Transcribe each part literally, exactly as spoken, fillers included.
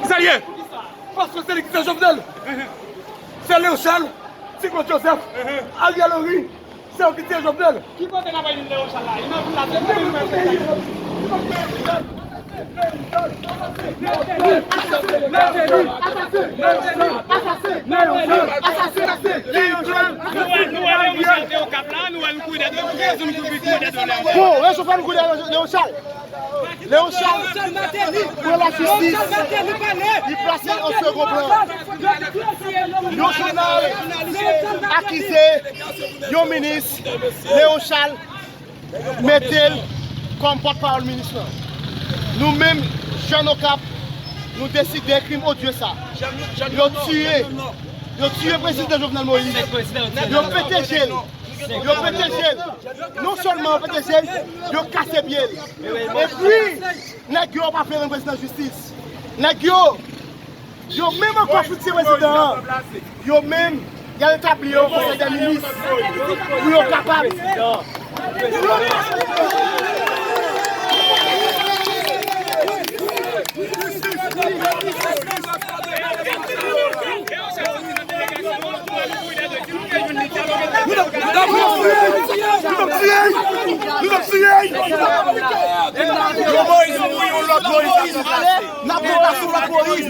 Kisa l ye? Paske se li ki tiye Jovenel. Se Léon Charles, Ti Claude Joseph, Ariel Henry, se yo ki tiye Jovenel. Ki kote n ap jwenn Léon Charles la? Imaj la, se kote nou wè Léon Charles? Nou wè, nou wè Léon Charles te Okap la, nou wè l kouri dèyè, nou kouri dèyè Léon Charles. Bon, yo chofè nou kouri dèyè Léon Charles. Léon Charles pran lajistis, li plase l an segon plan. Yon jounal akize yon minis, Léon Charles mete l kòm pòtpawòl minis lan. Nou menm, jèn Okap, nou deside krim odye sa. Yo tiye, yo tiye prezidan Jovenel Moïse. Yo pete je l. Yo pete je l. Non sèlman yo pete je l, yo kase pye l. Epi, nèg yo pa vle rann prezidan jistis. Nèg yo, yo menm ankò fout tiye prezidan an. Yo menm, y al etabli yon konsèy dè minis pou yo kapab. Nou t ap tiye! Nou t ap tiye! Yon Moyiz mouri, yon lòt Moyiz ap ranplase. N ap ranplase yon lòt Moyiz.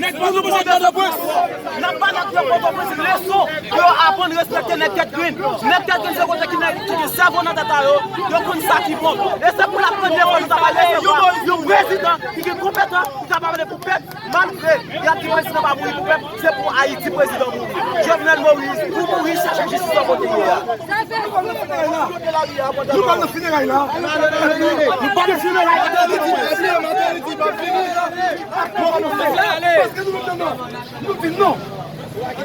N ap ba nèg nan Pòtoprens leson pou yo aprann respekte nèg tèt grenn. Nèg tèt grenn se kote ki nèg ki gen sèvo nan tèt a yo, yo konn sa ki bon. E se pou la premyè fwa nou ta pral resevwa yon prezidan ki gen konpetans, ki kapab pale pou pèp. Malgre y ap di prezidan pa mouri pou pèp, se pou Ayiti prezidan mouri. Jovenel Moïse, ou mouri, chache jistis nan kote w ye a. Nou pa nan fineray la. Nou pa nan fineray la. Paske nou di non. Nou di non.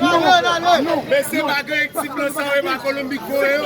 Non, non, non. Mesye, pa gen ti blan sa yo, e pa Kolonbi k voye yo.